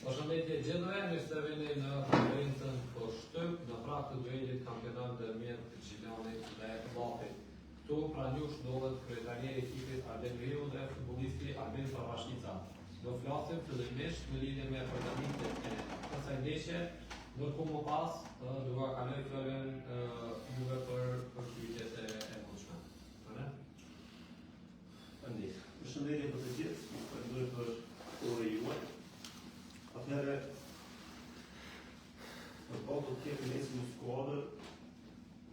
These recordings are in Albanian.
Përshëndetje gjithëve, mirë se vini në konferencën për shtyp në prag të duelit kampional ndërmjet Gjilanit dhe Llapit. Këtu pranë jush ndodhet kryetrajneri i ekipit Arben Nuhiu dhe futbollisti Albin Prapashtica. Do flasim fillimisht në lidhje me përgatitjet e kësaj ndeshje, ndërkohë më pas do t'ua kaloj fjalën juve për për pyetjet e, e mundshme. Faleminderit. Përshëndetje për të gjithë, ju falenderoj për kohën juaj. Atëherë përballë do të kemi nesër një skuadër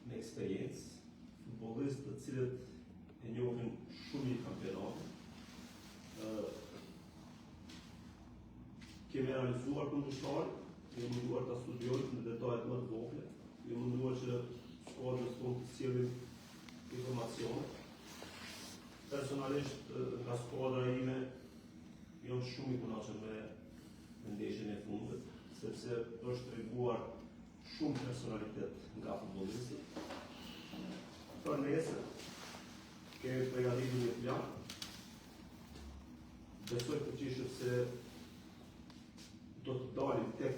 me eksperiencë, futbollistë të cilët e njohin shumë mirë kampionatin. Ë kemi analizuar kundërshtarin, jemi munduar ta studiojmë në detajet më të vogla, jemi munduar që skuadrës tonë të sjellim informacione. Personalisht nga skuadra ime jam shumë i kënaqur me me ndeshjen e fundit, sepse është treguar shumë personalitet nga futbollistët. Për nesër kemi përgatitur një plan. Besoj fuqishëm se do të dalim tek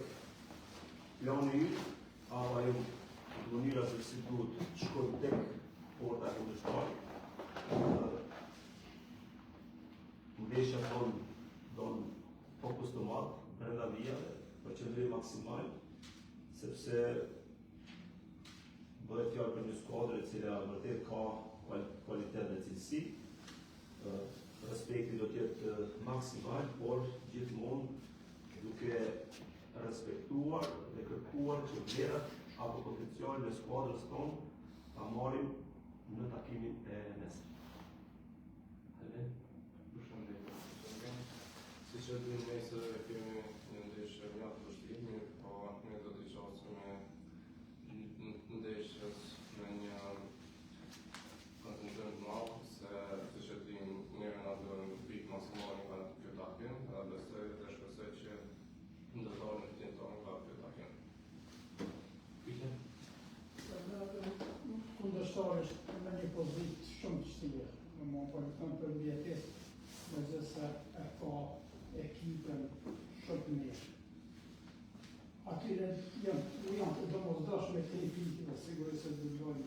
plani ynë, apo ajo mënyra se si duhet të shkojmë tek porta e kundërshtarit. Ndeshja don don fokus të madh brenda vijave, përqendrim maksimal, sepse bëhet fjalë për një skuadër e cila vërtet ka kualitet dhe cilësi. Respekti do të jetë maksimal, por gjithmonë duke respektuar dhe kërkuar që vlerat apo potencialin e skuadrës tonë ta marrim në takimin e nesërm. Albin? Përshëndetje. Siç e dimë nesër e kemi një ndeshje mjaft të vështirë, mirëpo ne do t'i qasemi ndeshjes me një koncentrim të madh, se siç e dimë neve na duhen pikë maksimale nga ky takim, dhe besoj dhe shpresoj që do të dalim fitimtarë nga ky takim. Pyetje? Kundërshtari është në një pozitë shumë të vështirë, në më po lufton për mbijetesë, megjithëse e ka ekipën shumë të mirë. Atyre janë, janë të domosdoshme tri pikë dhe sigurisht se do të bëjnë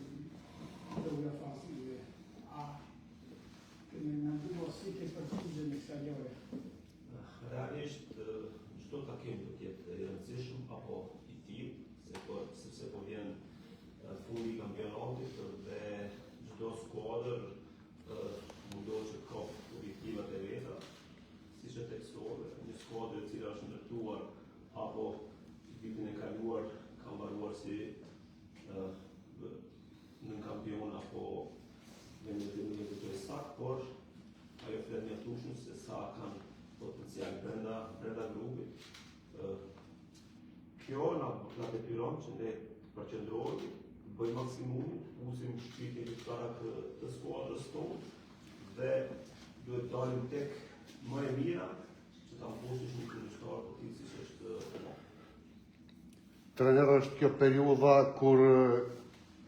lojë ofensive. A keni menduar si të përgjigjeni kësaj loje? Realisht çdo takim do të jetë i rëndësishëm apo i tillë, se po sepse po vjen fundi i kampionatit dhe çdo skuadër mundohet që të kap objektivat e veta, siç e theksove, një skuadër e cila është ndërtuar apo vitin e kaluar ka mbaruar si nënkampion apo vendin nuk e kujtoj sakt, por ajo flet mjaftueshëm se sa kanë potencial brenda brenda grupit. Kjo na na detyron që ne të përqendrohemi, të bëjmë maksimumin, të fusim shpirtin luftarak të, të skuadrës tonë dhe duhet dalim tek më e mira që ta mposhtish një kundërshtar të tillë siç është Trener është kjo periudha kur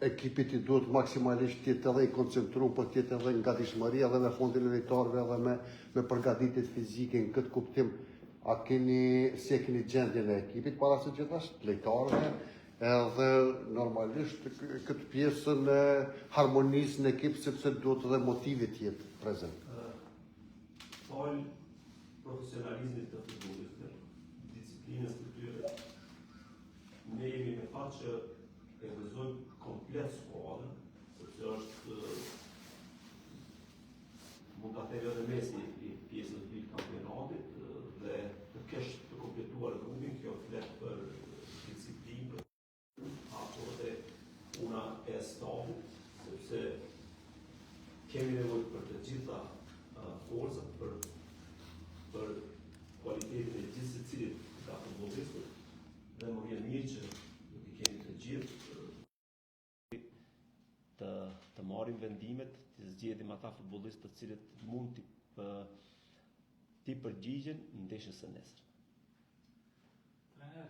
ekipit i duhet maksimalisht të jetë edhe i koncentruar, por të jetë edhe në gatishmëri edhe me fondin e lojtarëve edhe me me përgatitjet fizike në këtë kuptim. A keni si e keni gjendjen e ekipit para së gjithash, të lojtarëve, edhe normalisht këtë pjesën e harmonisë në ekip sepse duhet edhe motivi të jetë prezent. Falë profesionalizmit të futbollistëve, disiplinës të tyre, ne jemi me fat që e gëzojmë komplet skuadrën, sepse është mund ta them edhe mesi i pjesës së dytë kampionatit dhe të kesh të kompletuar grupin, kjo flet për disiplinë, për apo edhe puna e stafit, sepse kemi nevojë për të gjitha forcat, për për kualitetin e gjithë secilit nga futbollistët dhe më vjen mirë që nuk i kemi të gjithë të të marrim vendimet, të zgjedhim ata futbollistë të cilët mund t'i t'i përgjigjen ndeshjes së nesër. Trener,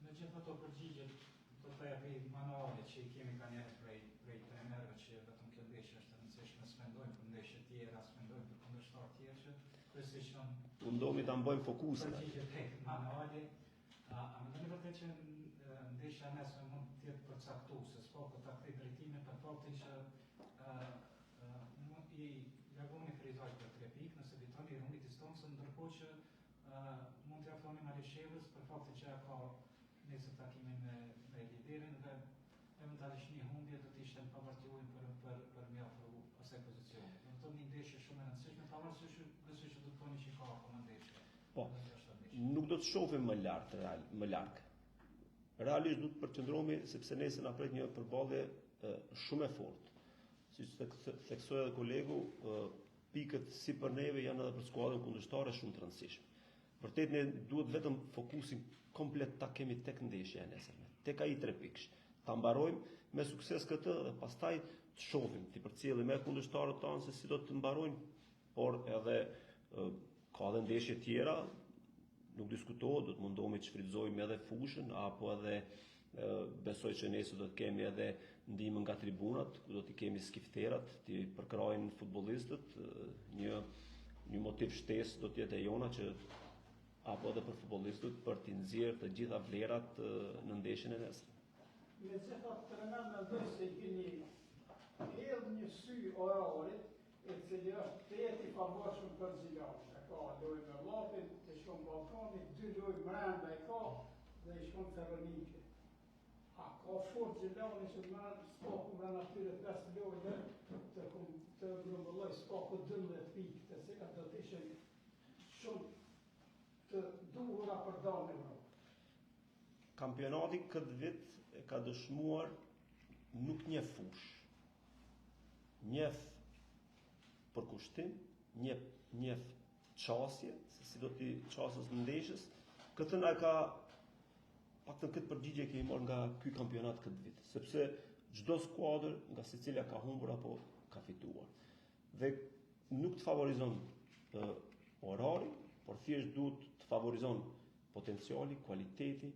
me gjithë ato përgjigjet, do të themi manuale që i kemi nganjëherë prej, prej trenerëve që vetëm kjo ndeshje është e rëndësishme, s'mendojmë për ndeshje tjera, s'mendojmë për kundërshtarë tjerë që kryesisht janë... Mundohemi ta mbajmë fokusin. Përgjigje tek manuali. A, a mendoni vërtet që ndeshja e nesërme mund të jetë përcaktuese, së paku ta kthej drejtimin për faktin që ë mund i largoni Ferizajt për 3 pikë, nëse fitoni i runi distancën, ndërkohë që ë mund t'i afroni Malishevës për faktin që ka nesër takimin me me liderin dhe eventualisht një humbje do të ishte në favor të juaj për për për me afru asaj pozicioni. Do të thotë një ndeshje shumë e rëndësishme, pavarësisht që besoj që do të thoni që ka akoma ndeshje. Po. Nuk do të shohim më lart real, më larg. Realisht duhet të përqendrohemi sepse nesër na pret një përballje shumë e fortë. Siç theksoi edhe kolegu, pikët si për neve janë edhe për skuadrën kundërshtare shumë të rëndësishme. Vërtet ne duhet vetëm fokusin komplet ta kemi tek ndeshja e nesërme, tek ai trepikësh. Ta mbarojmë me sukses këtë dhe pastaj të shohim, t'i përcjellim me kundërshtarët tanë se si do të mbarojnë, por edhe ka edhe ndeshje tjera, nuk diskutohet, do të mundohemi të shfrytëzojmë edhe fushën apo edhe besoj që nesër do të kemi edhe ndihmën nga tribunat, ku do t'i kemi skifterat, t'i përkrahin futbollistët, një një motiv shtesë do të jetë e jona që apo edhe për futbollistët për t'i nxjerrë të gjitha vlerat në ndeshjen e nesërme. Megjithatë, trener mendoj se i keni hedh një sy orarit, i cili është tejet i favorshëm për Gjilanin. E ka lojë me Llapin, i shkon Ballkani, dy lojë mrenda i ka dhe i shkon Feronike. A ka forcë Gjilani që më s'paku mrenda atyre 5 lojëve të, të grumbulloj s'paku 12 pikë, të cilat do të ishin shumë të duhura për dalë në Evropë. Kampionati këtë vit e ka dëshmuar nuk njeh fushë. Njeh përkushtim, njeh njeh qasje, se si do t'i qasesh ndeshjes. Këtë na ka paktën këtë përgjigje kemi marrë nga ky kampionat këtë vit, sepse çdo skuadër nga secila ka humbur apo ka fituar. Dhe nuk të favorizon uh, orari, por thjesht duhet të favorizon potenciali, kualiteti,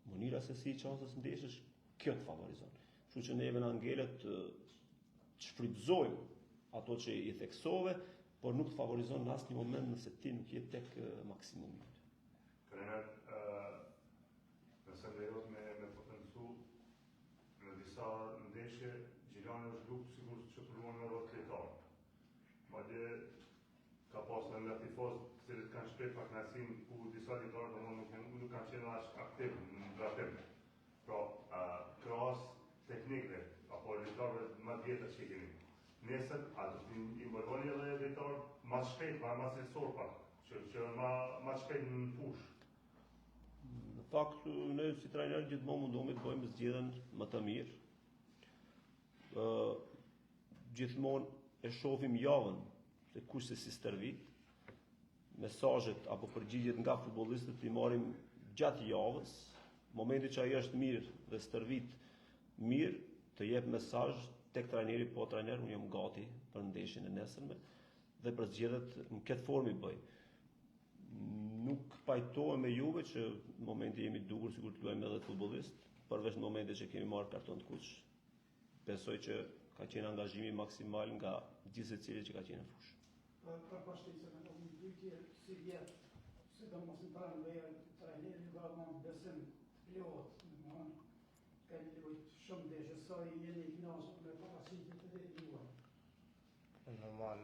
mënyra se si i qasesh ndeshjes, kjo të favorizon. Kështu që neve na ngelet të shfrytëzojmë ato që i theksove, por nuk të favorizon në asnjë moment nëse ti nuk je tek maksimumi yt. Trener, nëse më lejohet me me potencu në disa ndeshje Gjilani është duk sikur që po luan me 10 lojtarë. Madje ka pasur edhe nga tifozë të cilët kanë shpreh pakënaqësinë ku disa lojtarë domethënë nuk janë nuk kanë qenë aq aktiv në vrapim. Pra, krahas teknikëve apo lojtarëve më të vjetër që kemi. Nesër a do të involvoni edhe lojtarë më të shpejt, më më cilësor pak, që që më më të shpejt në fushë. Në fakt, ne si trajner gjithmonë mundohemi të bëjmë zgjedhjen më të mirë. Ë gjithmonë e shohim javën se kush se si stërvit. Mesazhet apo përgjigjet nga futbollistët i marrim gjatë javës. Momenti që ai është mirë dhe stërvit mirë, të jep mesazh tek trajneri, po trajner, unë jam gati për ndeshjen e nesërme dhe përzgjedhjet në këtë formë i bëj. Nuk pajtohem me juve që në momenti jemi dukur sikur të luajmë edhe futbollist, përveç në momente që kemi marrë karton të kuq. Besoj që ka qenë angazhimi maksimal nga gjithsecili që ka qenë në fushë. Për për Pashticën e kam një pyetje, si vjet, sidomos në pranverë, trajneri ju ka dhënë besim të plotë, domethënë keni luajt shumë ndeshje, sa i jeni i kënaqur me paraqitjet e juaja. Normal,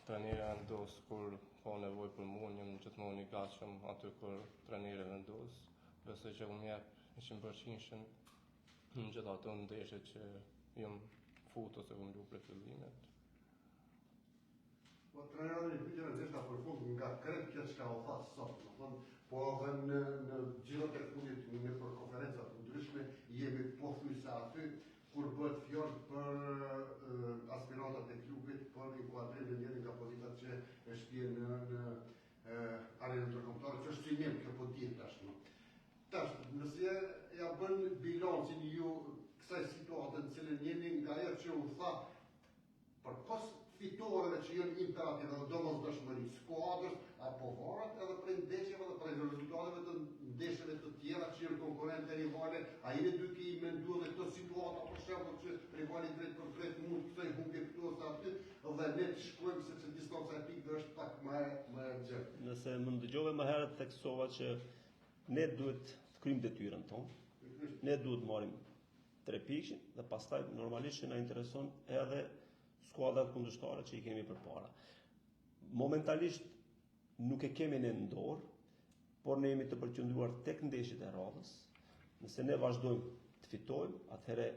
trajneri vendos kur ka nevojë për mua, jam gjithmonë i gatshëm aty kur trajneri vendos. Besoj që unë jep 100% në gjithë ato ndeshje që jam fut ose kam lu prej fillimit. Po trajner një pyetje në gjitha për fund nga krejt kjo çka u tha sot, do thonë, po edhe në në xhirot e fundit nëpër konferenca të ndryshme jemi pothuajse aty kur bëhet fjalë për uh, aspiratat e klubit për inkuadrim në njërin nga pozitat që e shpie në në uh, arenën ndërkombëtare, që është synim kjo po dihet tashmë. Tash, nëse ja bën bilancin ju kësaj situate në cilën jeni nga ajo që u tha Përpos fitoreve që janë imperative dhe domosdoshmëri skuadrës, apo varet edhe prej ndeshjeve dhe prej rezultateve të ndeshjeve të tjera që janë konkurrente rivale, a jeni duke i menduar edhe këto situata për shembull që rivali drejt për drejt mund të pësoj humbje këtu ose aty dhe ne të shkojmë sepse distanca e pikëve është pak më e më e gjerë. Nëse më ndëgjove më herët theksova që ne duhet të kryjmë detyrën tonë. Ne duhet të marrim trepikëshin dhe pastaj normalisht që na intereson edhe skuadrat kundërshtare që i kemi përpara. Momentalisht nuk e kemi ne në dorë, por ne jemi të përqendruar tek ndeshjet e radhës. Nëse ne vazhdojmë të fitojmë, atëherë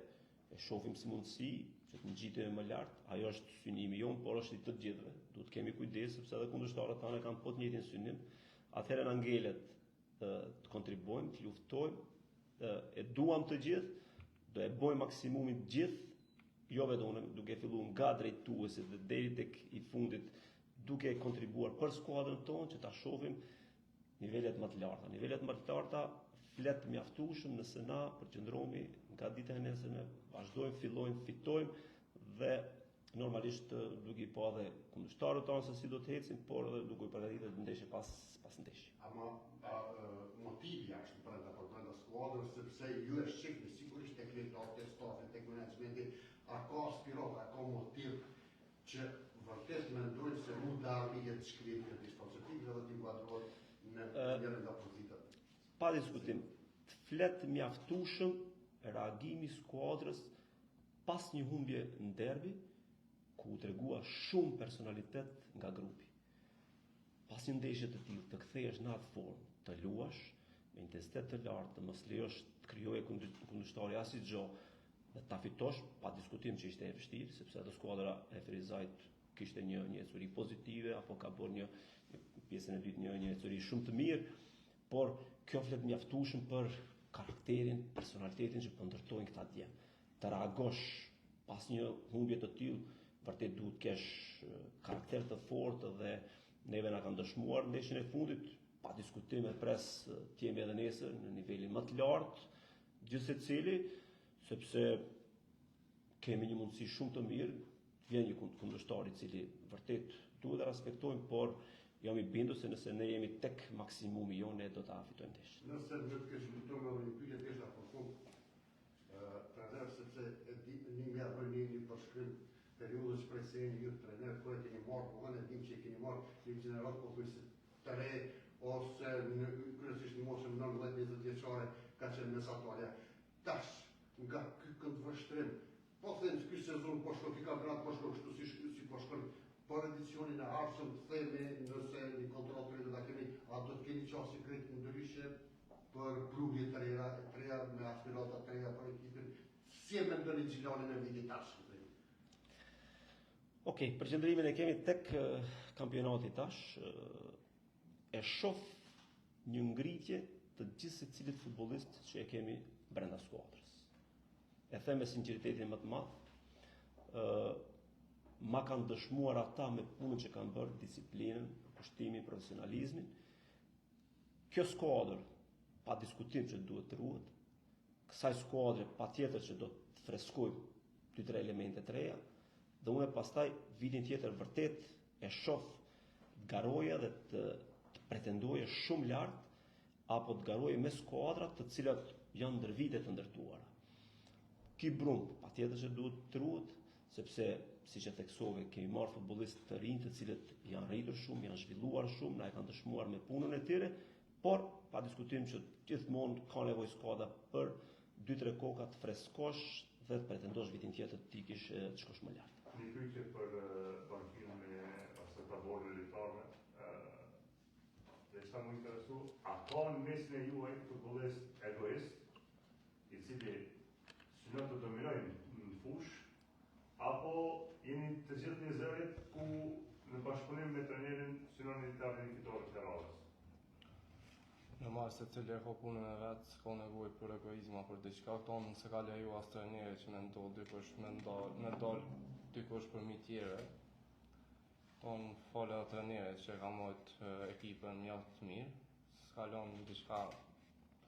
e shohim si mundësi që të ngjitemi më lart. Ajo është synimi jonë, por është i të gjithëve. Duhet të kemi kujdes sepse edhe kundërshtarët tanë kanë po të njëjtin synim. Atëherë na ngelet të, të kontribuojmë, të luftojmë, e duam të gjithë, do e bojmë maksimumin të gjithë, jo vetëm unë, duke filluar nga drejtuesit dhe deri tek i fundit, duke kontribuar për skuadrën tonë që ta shohim nivelet më të larta. Nivelet më të larta flet mjaftueshëm nëse na përqendrohemi nga dita e nesërme, vazhdojmë, fillojmë, fitojmë dhe normalisht duke i pa dhe kundërshtarët tanë se si do të ecin, por edhe duke u përgatitur ndeshje pas pas ndeshje. Ama a, motivi është brenda për brenda skuadrës sepse ju e shihni sigurisht tek lojtarët, tek stafi, tek menaxhmenti, a ka aspiratë, a ka motiv që vërtet mendojnë se mund të arrihet të shkrihet një distancë e pikëve dhe të inkuadrohet në njërën nga pozitat. Pa diskutim, të flet mjaftueshëm reagimi i skuadrës pas një humbje në derbi, ku u tregua shumë personalitet nga grupi. Pas një ndeshje të tillë, të kthehesh në atë formë, të luash me intensitet të lartë, të mos lejosh të krijojë kundërshtari asnjë gjë dhe ta fitosh, pa diskutim që ishte e vështirë, sepse atë skuadra e Ferizajt kishte një një ecuri pozitive apo ka bërë një, një pjesën e dytë një një ecuri shumë të mirë, por kjo flet mjaftueshëm për karakterin, personalitetin që po ndërtojnë këta djem. Të reagosh pas një humbje të tillë, vërtet duhet të kesh karakter të fortë dhe neve na kanë dëshmuar ndeshjen e fundit, pa diskutim e pres të jemi edhe nesër në nivelin më të lartë, gjithsecili, sepse kemi një mundësi shumë të mirë, vjen një kundërshtar i cili vërtet duhet ta respektojmë, por jam i bindur se nëse ne jemi tek maksimumi jonë, ne do ta fitojmë ndeshjen. Nëse nuk ke shpëtuar edhe një pyetje desha për fund, trener, sepse e di një më bën një, një përshkrim periudhës prej se jeni ju trener, kur e keni marrë, po e dim që e keni marrë një gjeneratë pothuajse të re, ose në, kryesisht në moshën 19-20 vjeçare, ka qenë mesatarja. Tash, nga ky këndvështrim, po them ky sezon po shkon, ky kampionat po shkon kështu si si po shkon, për edicionin e ardhshëm të themi nëse një kontratë të re do ta keni, a do të keni qasje krejt ndryshe për prurje të reja, të reja me aspirata të reja për ekipin, si e mendoni Gjilanin e vitit tash? Ok, përqendrimin e kemi tek kampionati tash, e shoh një ngritje të gjithsecilit futbollist që e kemi brenda skuadrës. E them me sinqeritetin më të madh, ë ma kanë dëshmuar ata me punën që kanë bërë, disiplinën, përkushtimin, profesionalizmin. Kjo skuadër, pa diskutim që duhet të ruhet, kësaj skuadre patjetër që do të freskojmë dy tre elemente të reja, dhe unë pastaj vitin tjetër vërtet e shoh të garoje dhe të, të pretendoje shumë lart apo të garoje me skuadrat të cilat janë ndër vite të ndërtuara. Ky brumë, patjetër që duhet të ruhet, sepse siç e theksove, kemi marrë futbollistë të rinj të cilët janë rritur shumë, janë zhvilluar shumë, na e kanë dëshmuar me punën e tyre, por pa diskutim që gjithmonë ka nevojë skuadra për 2-3 koka të freskosh dhe të pretendosh vitin tjetër të ikish të shkosh më lart. Një pyetje për bankinën e ose taborin e lojtarëve. Dhe çka më interesu, a ka në mesin e juaj futbollist egoist, i cili synon të dominojë në fushë, apo jeni të gjithë një zërit ku në bashkëpunim me trenerin synoni të arrini fitoret e radhës? Normal secili e ka punën e vet, s'ka nevojë për egoizma për diçka, këto s'e ka leju as trajneri që me ndodh dikush me ndal, me dal dikush përmi tjere. Tonë falë edhe trajnerit që e ka majt ekipën mjaft të mirë, s'ka lënë diçka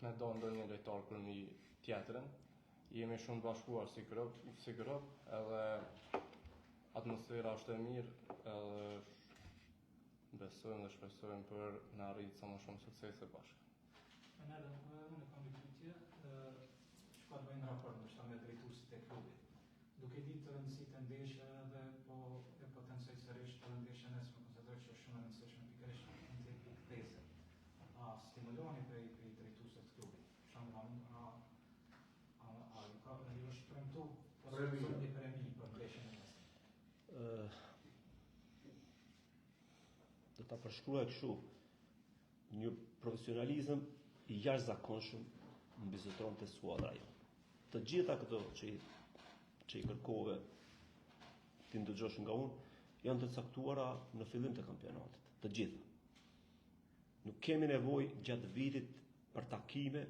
me dal ndonjë lojtar përmi tjetrin. Jemi shumë të bashkuar si grup, si grup, edhe atmosfera është e mirë, edhe Besojmë dhe shpresojmë për me arrit sa më shumë suksese bashkë. Enel, unë kam një pyetje, që ka të bëjë në raport ndoshta me drejtuesit e klubit. Duke ditur rëndësitë e ndeshjeve dhe po e potencoj sërish edhe ndeshjen e nesërme, konsideroj që është shumë e rëndësishme pikërisht në. A, a, a, ju ka ju është premtu ose një premi për ndeshjen e nesërme? Ë do ta përshkruaj kështu një profesionalizëm i jashtëzakonshëm mbizotëron te skuadra jonë. Të gjitha këto që i, që i kërkove t'i ndëgjosh nga unë, janë të caktuara në fillim të kampionatit. Të gjitha. Nuk kemi nevojë gjatë vitit për takime,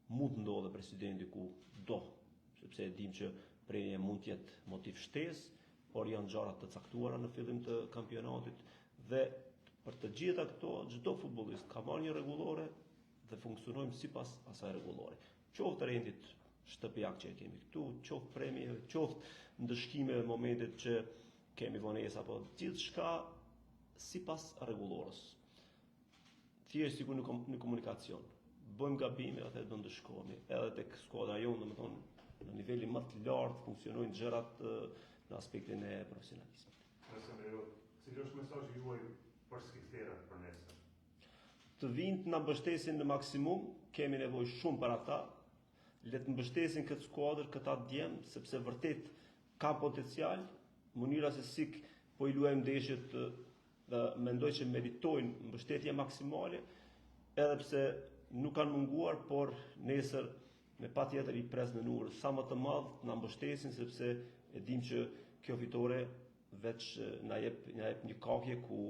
mund të ndodhë presidenti ku do, sepse e dim që premia mund të jetë motiv shtesë, por janë gjëra të caktuara në fillim të kampionatit dhe për të gjitha këto çdo futbollist ka marrë një rregullore dhe funksionojmë sipas asaj rregullore. Qoftë rendit shtëpiak që e kemi këtu, qoftë premieve, qoftë ndëshkimeve në momentet që kemi vonesa, apo gjithçka sipas rregullores. Thjesht sikur në, kom, në komunikacion. Bëjmë gabime, atëherë do ndëshkohemi. Edhe tek skuadra jonë, domethënë, në nivelin më të lartë funksionojnë gjërat në aspektin e profesionalizmit. Nëse më lejohet, cili është mesazhi juaj për skifterat për nesër? Të vinë të na mbështesin në maksimum, kemi nevojë shumë për ata. Le të mbështesin këtë skuadër, këta djem, sepse vërtet ka potencial, mënyra se si po i luajmë ndeshjet dhe mendoj që meritojnë mbështetje maksimale, edhe pse nuk kanë munguar, por nesër me patjetër i pres në numër sa më të madh të na mbështesin sepse e dim që kjo fitore veç na jep na jep një kahje ku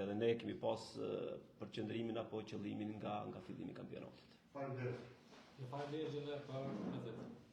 edhe ne kemi pas përqendrimin apo qëllimin nga nga fillimi i kampionatit. Faleminderit. Ju faleminderit gjithëve për prezencën.